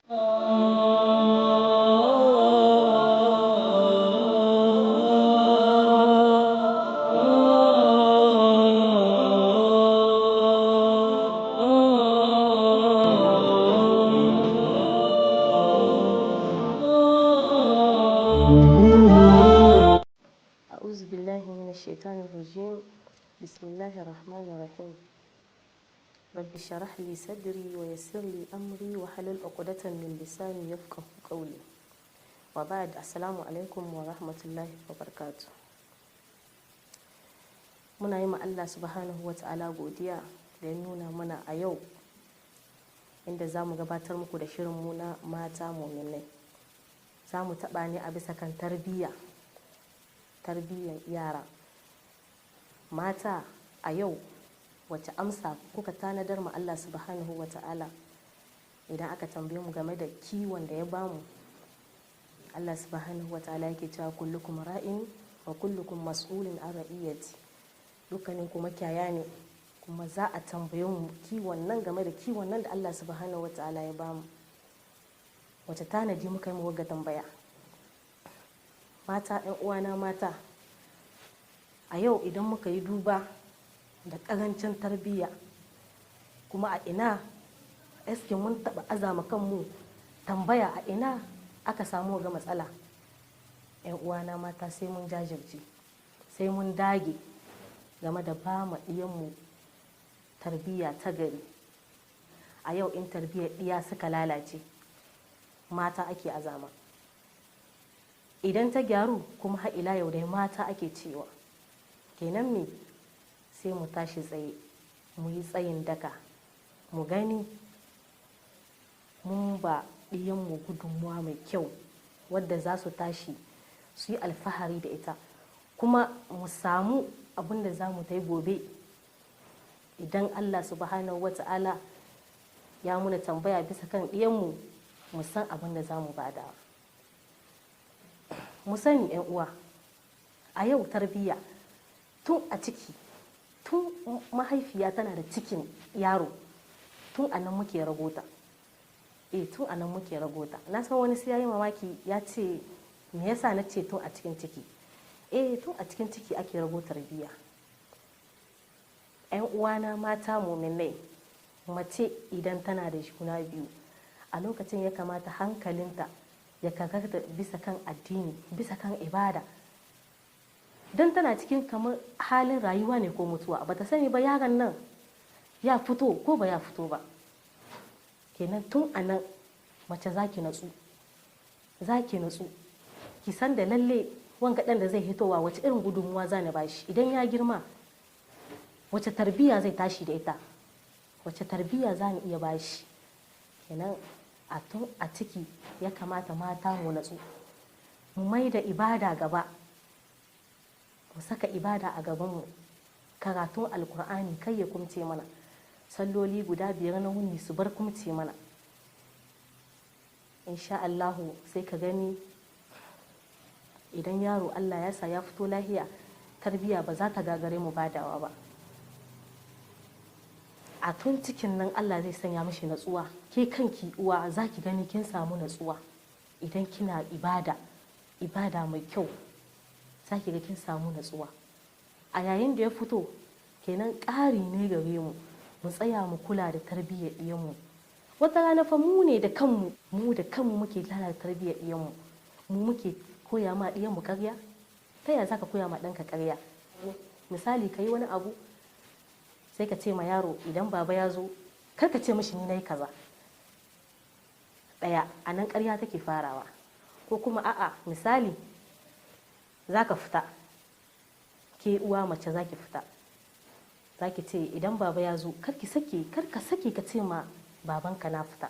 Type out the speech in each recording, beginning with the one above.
أعوذ بالله من الشيطان الرجيم. بسم الله الرحمن الرحيم. رب اشرح لي صدري ويسر لي أمري واحلل عقدة من لساني يفقه قولي. وبعد، السلام عليكم ورحمة الله وبركاته. Muna yi ma Allah subhanahu wa ta'ala godiya da ya nuna mana a yau, inda za mu gabatar muku da shirinmu na Mata Muminai. Za mu taɓa ne a bisa kan tarbiyya, tarbiyyar yara mata. A yau wace amsa kuka tanadar ma Allah subhanahu wa ta'ala idan aka tambaye mu game da kiwon da ya bamu? Allah subhanahu wa ta'ala yake cewa: "Kullukum ra'in wa kullukum mas'ulun an ra'iyyati." Dukkanin ku makiyaya ne, kuma za a tambaye mu kiwon nan, game da kiwon nan da Allah subhanahu wa ta'ala ya bamu. Wace tanadi muka yi mu wagga tambaya? Mata, 'yan uwana mata, a yau idan muka yi duba da karancin tarbiyya, kuma a ina eske mun taɓa azama kanmu tambaya a ina aka samu ga matsala? 'Yan uwana mata, sai mun jajirce, sai mun dage game da ba ma ɗiyanmu tarbiyya ta gari. A yau in tarbiyyar ɗiya suka lalace, mata ake azama. Idan ta gyaru kuma, har ila yau dai mata ake cewa. Kenan me? Sai mu tashi tsaye, mu yi tsayin daka, mu gani mun ba ɗiyanmu gudunmuwa mai kyau wadda za su tashi su yi alfahari da ita, kuma mu samu abin da za mu ta yi gobe idan Allah subhanahu wa ta'ala ya muna tambaya bisa kan ɗiyanmu, mu san abin da za mu bada. Mu sani, 'yan uwa, a yau tarbiyya tun a ciki, tun mahaifiya tana da cikin yaro, tun a nan muke ragota. Eh, tun a nan muke ragota. Na san wani sai yayi mamaki, ya ce, "Me yasa na ce tun a cikin ciki?" Eh, tun a cikin ciki ake rago tarbiyya. 'Yan uwana mata muminai, mace idan tana da juna biyu, a lokacin ya kamata hankalinta ya karkata bisa kan addini, bisa kan ibada, don tana cikin kamar halin rayuwa ne ko mutuwa. Bata sani ba yaron nan ya fito ko ba ya fito ba. Kenan tun a nan mace za ki natsu, za ki natsu, ki san da lalle wanga ɗan da zai hitowa, wace irin gudunmuwa za ni bashi idan ya girma, wace tarbiyya zai tashi da ita, wace tarbiyya za ni iya bashi. Kenan a tun a ciki ya kamata mata mu natsu, mu mai da ibada gaba, mu saka ibada a gabanmu. Karatun Alkur'ani kai ya kumce mana, salloli guda biyar na wuni su bar kumce mana. Insha Allahu sai ka gani idan yaro Allah ya sa ya fito lahiya, tarbiyya ba za ta gagare mu badawa ba. A tun cikin nan Allah zai sanya mishi natsuwa. Ke kanki uwa za ki gani kin samu natsuwa idan kina ibada, ibada mai kyau, za ki ga kin samu natsuwa a yayin da ya fito. Kenan ƙari ne gare mu mu tsaya mu kula da tarbiyyar ɗiyanmu. Wata rana fa mu ne da kanmu, mu da kanmu muke lalata tarbiyyar ɗiyanmu. Mu muke koya ma ɗiyanmu ƙarya. Ta yaya za ka koya ma ɗanka ƙarya? Misali, ka yi wani abu, sai ka ce ma yaro, idan baba ya zo, kar ka ce mishi ni na yi kaza. Ɗaya, a nan ƙarya take farawa. Ko kuma a'a, misali, za ka fita, ke uwa mace za ki fita, za ki ce idan baba ya zo, kar ki sake, kar ka sake ka ce ma babanka na fita.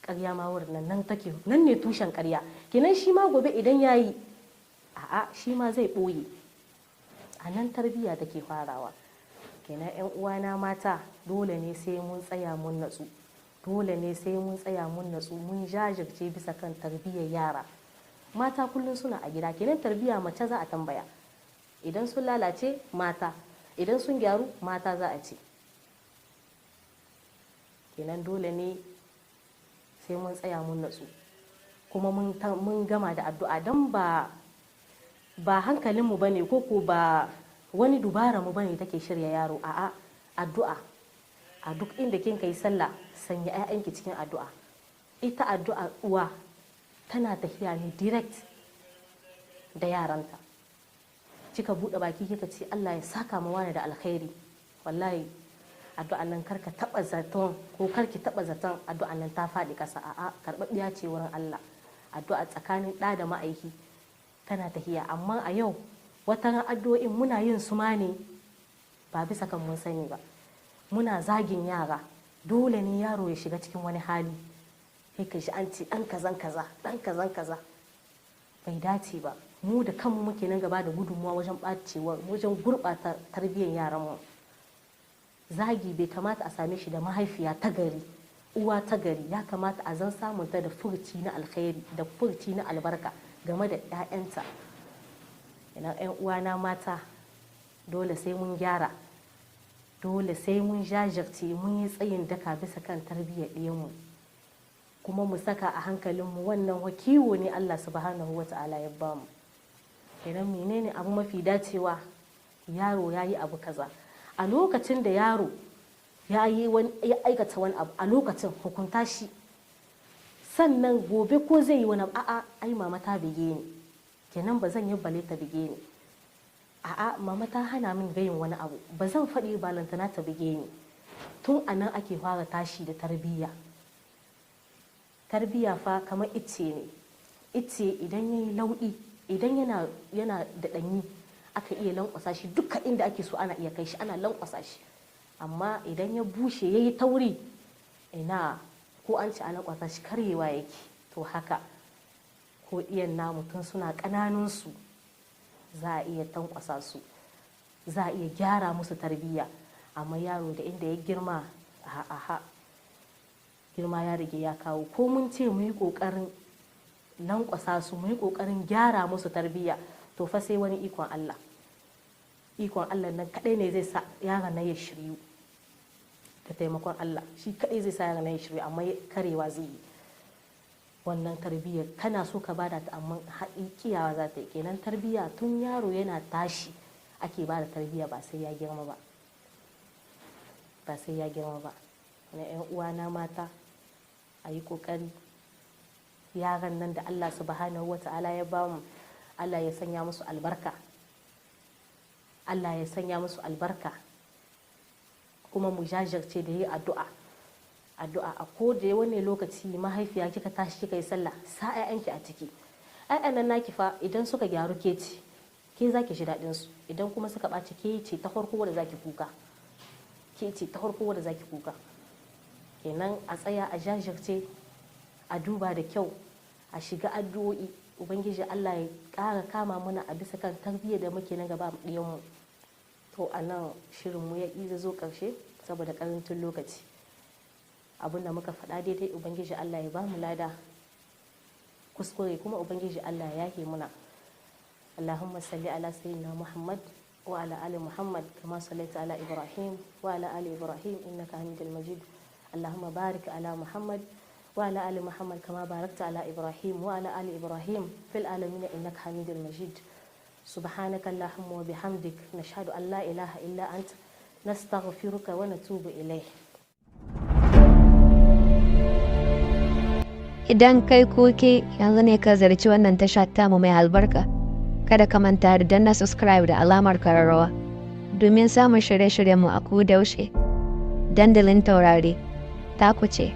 Ƙarya ma wurin nan nan take, nan ne tushen ƙarya. Kenan shi ma gobe idan ya yi, a'a, shi ma zai ɓoye. A nan tarbiyya take farawa. Kenan 'yan uwana mata, dole ne sai mun tsaya mun natsu, dole ne sai mun tsaya mun natsu, mun jajirce bisa kan tarbiyyar yara. Mata kullum suna a gida, kenan tarbiyya mace za a tambaya. Idan sun lalace, mata; idan sun gyaru, mata za a ce. Kenan dole ne Sai mun tsaya mun natsu kuma mun gama da addu'a, don ba hankalinmu ba ne ko ba wani dubara mu bane take shirya yaro. A'a, addu'a. A duk inda kin kai sallah, sanya 'ya'yanki cikin addu'a. Ita addu'a uwa tana tafiya ne direct da yaranta. Kika buɗe baki kika ce, "Allah ya saka ma wani da alkhairi," wallahi addu'an nan karka taba zaton ko karki taba zaton addu'an nan ta faɗi ƙasa. A'a, karɓaɓɓiya ce wurin Allah. Addu'a tsakanin ɗa da ma'aiki tana tahiya. Amma a yau wata addu'o'in muna yin su ma ne ba bisa kan mun sani ba. Muna zagin yara. Dole ne yaro ya shiga cikin wani hali, sai ka shi an ce ɗan kazan kaza, ɗan kazan kaza. Bai dace ba. Mu da kanmu muke nan gaba da gudunmuwa wajen ɓacewa, wajen gurɓata tarbiyyar yaranmu. Zagi bai kamata a same shi da mahaifiya ta gari, uwa ta gari. Ya kamata a zan samunta da furci na alkhairi da furci na albarka game da 'ya'yanta. Ina 'yan uwana mata, dole sai mun gyara, dole sai mun jajirce, mun yi tsayin daka bisa kan tarbiyyar ɗiyanmu, kuma mu saka a hankalinmu wannan kiwo ne Allah Subhanahu wa Ta'ala ya bamu. Kenan menene abu mafi dacewa? Yaro ya yi abu kaza, a lokacin da yaro ya yi ya aikata wani abu, a lokacin hukunta shi. Sannan gobe ko zai yi wani abu, "A'a, ai mama ta bige ni, kenan ba zan yi bale ta bige ni. A'a, mama ta hana min gayin wani abu, ba zan faɗi balantana ta bige ni." Tun a nan ake fara tashi da tarbiyya. Tarbiyya fa kamar icce ne. Icce idan ya yi lauɗi, idan yana da ɗanyi, aka iya lankwasa shi duka inda ake so, ana iya kai shi, ana lankwasa shi. Amma idan ya bushe, ya yi tauri, ina ko an ci a lankwasa shi, karyewa yake. To haka ko iyan namu, tun suna ƙananunsu za a iya tankwasa su, za a iya gyara musu tarbiyya. Amma yaro da inda ya girma, aha, girma ya rige ya kawo, ko mun ce mu yi ƙoƙarin lankwasa su, mu yi ƙoƙarin gyara musu tarbiyya, to fa sai wani ikon Allah. Ikon Allah nan kaɗai ne zai sa yaron nan ya shiryu. Da taimakon Allah, shi kaɗai zai sa yaron nan ya shiryu, amma karewa zai yi. Wannan tarbiyyar kana so ka bada ta, amma kiyawa za ta yi. Kenan tarbiyya tun yaro yana tashi ake bada tarbiyya, ba sai ya girma ba, ba sai ya girma ba. Na 'yan uwana mata, a yi ƙoƙari yaran nan da Allah Subhanahu wa Ta'ala ya bamu, Allah ya sanya musu albarka, Allah ya sanya musu albarka. Kuma mu jajirce da yi addu'a. Addu'a a ko da wani lokaci, mahaifiya kika tashi kika yi sallah, sa 'ya'yanki a ciki. 'Ya'yan nan naki fa idan suka gyaru, ke ce ke zaki ji daɗin su. Idan kuma suka ɓaci, ke ce ta farko wanda zaki kuka, ke ce ta farko wanda zaki kuka. Kenan a tsaya a jajirce, a duba da kyau, a shiga addu'o'i. Ubangiji Allah ya ƙara kama mana a bisa kan tarbiyyar da muke na gaba mu. To a nan shirinmu ya iza zo ƙarshe saboda ƙarancin lokaci. Abin da muka faɗa daidai, Ubangiji Allah ya ba mu lada. Kuskure kuma, Ubangiji Allah ya yahe muna. اللهم صل على سيدنا محمد وعلى آل محمد كما صليت على إبراهيم وعلى آل إبراهيم إنك حميد مجيد. اللهم بارك على محمد وعلى آل محمد كما باركت على إبراهيم وعلى آل إبراهيم في العالمين إنك حميد مجيد. سبحانك اللهم وبحمدك، نشهد أن لا إله إلا أنت، نستغفرك ونتوب إليه. Idan kai ko ke yanzu ne ka ziyarci wannan tasha tamu mai albarka, kada ka manta da danna subscribe da alamar kararrawa domin samun shirye-shiryenmu a koda yaushe. Dandalin Taurari, taku ce.